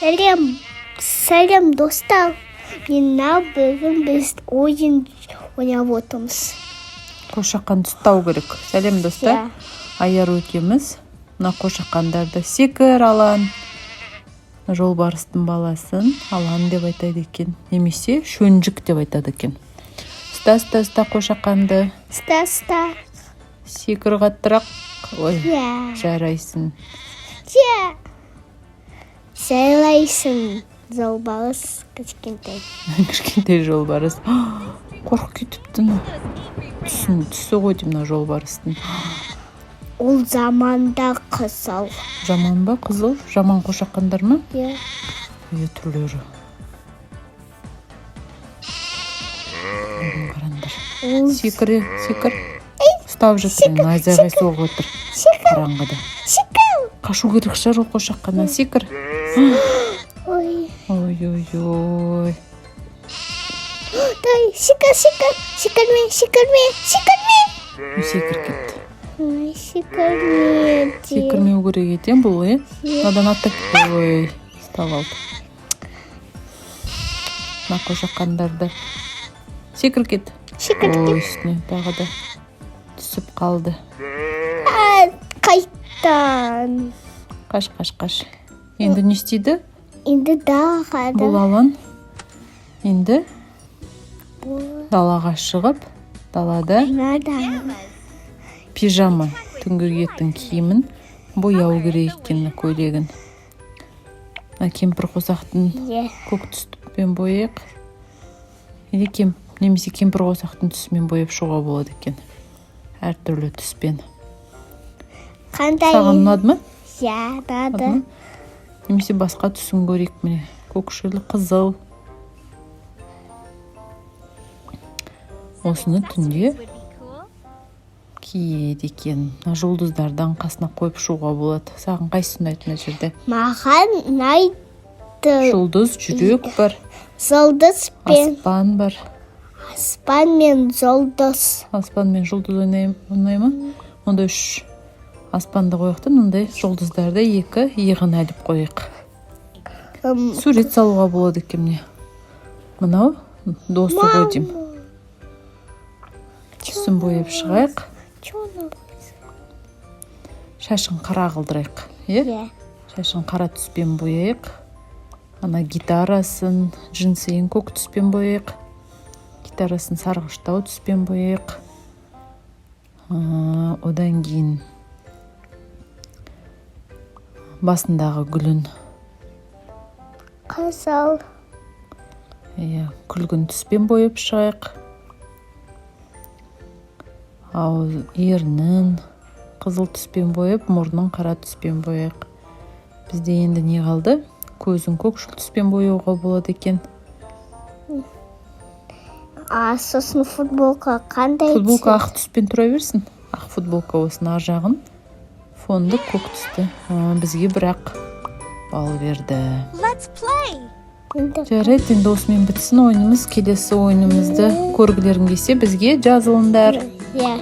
Сәлем, сәлем, достар! Мына бүгін біз ойын ойнап отырмыз. Қошақанды ұстау керек. Сәлем, достар! Иә. Айару екеуміз мына қошақандарды, секір, Алан! Жолбарыстың баласын Алан деп айтады екен немесе Шөнжік деп айтады екен. Ұста, ұста, ұста қошақанды! Ұста, ұста. Секір қаттырақ! Ой! Иә. Жарайсың! Иә. Жарайсың, жолбарыс кішкентай. Кішкентай жолбарыс қорқып кетіпті. Мына түсін, түсі ғой деймін мына жолбарыстың. Ол заманда қызыл. Жаман ба? Қызыл жаман қошақандар ма? Иә. Иә, түрлері. Қараңдар! Ол Секіре, секір! Ұстап жатыр енді, найзағай соғып отыр. Секір, қараңғыда. Секір. Қашу керек шығар ол қошақаннан. Секір! Ой. Ой, ой, ой! Дай, секір, секір. Секірме, секірме, секірме. Секіріп кетті. Ой, секірме. Секірмеу керек екен бұл, иә. Мынадан аттап, ой, ұстап алды мына қошақандарды. Секіріп кет! Секіріп. Ой, үстіне тағы да түсіп қалды. А, қайттан. Қаш, қаш, қаш! Енді не істейді? Енді далаға. Бұл Алан енді далаға шығып, далада Мынадан. пижама, түнгі киетін киімін бояу керек екен, мына көйлегін. Мына кемпір қосақтың көк түспен бояйық или немесе кемпір қосақтың түсімен бояп шығуға болады екен, әртүрлі түспен. Қандай? Саған ұнады ма? Иә, Ұнады ұнады. ма? Немесе басқа түсін көрейік. Міне, көкшіл, қызыл. Осыны түнде киеді екен. Мына жұлдыздардан қасына қойып шығуға болады. Саған қайсысы ұнайды мына жерде? Маған ұнайды. Жұлдыз, жүрек бар. Жұлдыз пен Аспан бар. Аспан мен жұлдыз. Аспан мен жұлдыз ұнай ма? Онда үш аспанды қояйық та, мындай жұлдыздарды екі иығына іліп қояйық. Сурет салуға болады екен. Міне, мынау досы ғой деймін. Түсін бояп шығайық. Чё анау? Шашын қара қылдырайық, иә? Иә. Шашын қара түспен бояйық. Ана гитарасын, джинсыйын көк түспен бояйық, гитарасын сарғыштау түспен бояйық. Одан кейін басындағы гүлін Қызыл. Иә, күлгін түспен бояп шығайық. Ауыз, ернін қызыл түспен бояп, мұрнын қара түспен бояйық. Бізде енді не қалды? Көзін көкшіл түспен бояуға болады екен. А сосын футболка қандай? Футболка ақ түспен тұра берсін, ақ футболка болсын. Ар жағын, фонды көк түсті. Бізге бірақ балл берді. Let's play. Енді Жарайды, енді осымен бітсін ойынымыз. Келесі ойынымызды көргілерің келсе, бізге жазылыңдар. Иә.